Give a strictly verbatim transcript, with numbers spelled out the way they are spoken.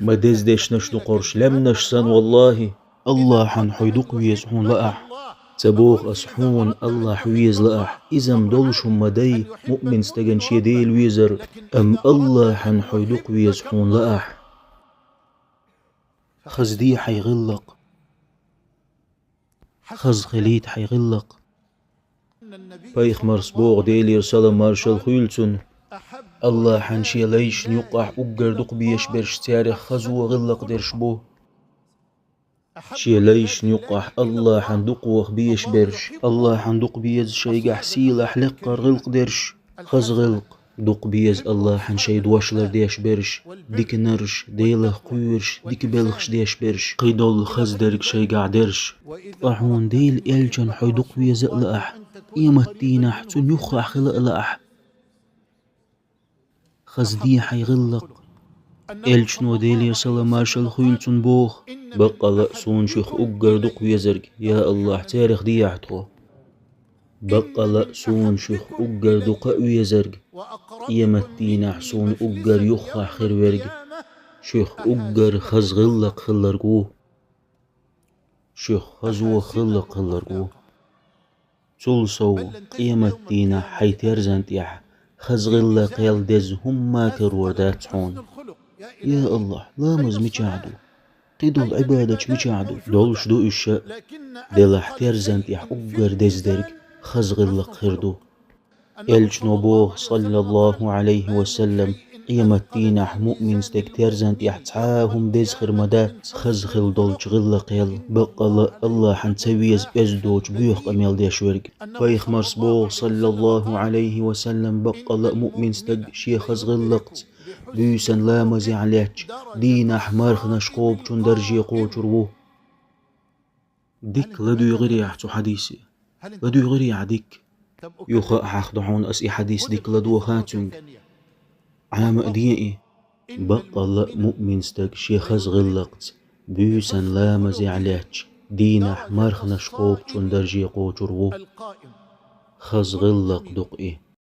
Ма деза дешнаш ду кхорш лаьмнаш санна, валлахӀи. Аллахьан хьой дукха веза хьуна лаахь. Ца боху ас хьуна Аллахь веза лаахь. Иза-м долуш хӀума ма дай, муъмин стагана шен Дела везар, амма Аллахьан хьой дукха веза хьуна лаахь. Хаза де хьайн гӀиллакх. Хаза хилийта хьайн гӀиллакх. Пайхамарс боху, Делера салам-маршалла хуьйла цунна: Аллахьан шен лайшна юккъахь уггар дукха безаш берш царех хазо гӀиллакх дерш бу. Шен лайшна юккъахь Аллахьан дукха ваха безаш берш, Аллахьан дукха беза шайгахь сийлахь лекхара гӀиллакх дерш, хаза гӀиллакх. Дукха беза Аллахьан шайн дош лардеш берш, диканарш, Делах кхоьруш, дика белхаш деш берш, кхидолу хаза дерг шайгахь дерш. Ткъа хьуна Делан элчан хьой дукха веза а лаахь, къематдийнахь цунна юххехь хила а лаахь. Хаза де хьайн гӀиллакх. Элчано, Делера салам-маршалла хуьйла цунна, боху: баккъала а суна шуьх уггар дукха везарг, я Аллахь, царех дехьа тхо. Баккъала а суна шуьх уггар дукха а везарг, къематдийнахь суна уггар юххехь хир верг, шуьх уггар хаза гӀиллакх хилларг ву. Шуьх хаза гӀиллакх хилларг ву. Цул сов, къематдийнахь хьайн терзан тӀехь хаза гӀиллакх ял деза хӀумма а карор дац хьуна. Я Аллахь, ламаз мичахь ду? Кхидолу Ӏибадаташ мичахь ду? Долуш ду уьш а, делахь терзан тӀехь уггар деза дерг хаза гӀиллакх хир ду. Элчано боху, саллаллаху Ӏалайхи ва саллам: къематдийнахь муъмин стеган терзан тӀехь цхьа а хӀума деза хир ма дац, хаза хилла долчу гӀиллакх ял, баккъала а Аллахьан ца веза оьзда доцу боьха къамел деш верг. Пайхамарс боху, саллаллаху Ӏалайхи ва саллам: баккъала а муъмин стаг шен хаза гӀиллакхца, буьйсанна ламазехь лаьтташ, дийнахь марханаш кхобучун дарже кхочур ву. Дика ладуьйгӀирий ахь цу хьадисе? ЛадуьйгӀирий ахь дика? Юха а хьахадо хьуна ас и хьадис дика ладогӀа цуьнга. Ӏама а де и. Баккъалла а муъмин стаг шен хаза гӀиллакхца, буьйсанна ламазехь лаьтташ, дийнахь марханаш кхобучун дарже кхочур ву. Хаза гӀиллакх ду-кх и.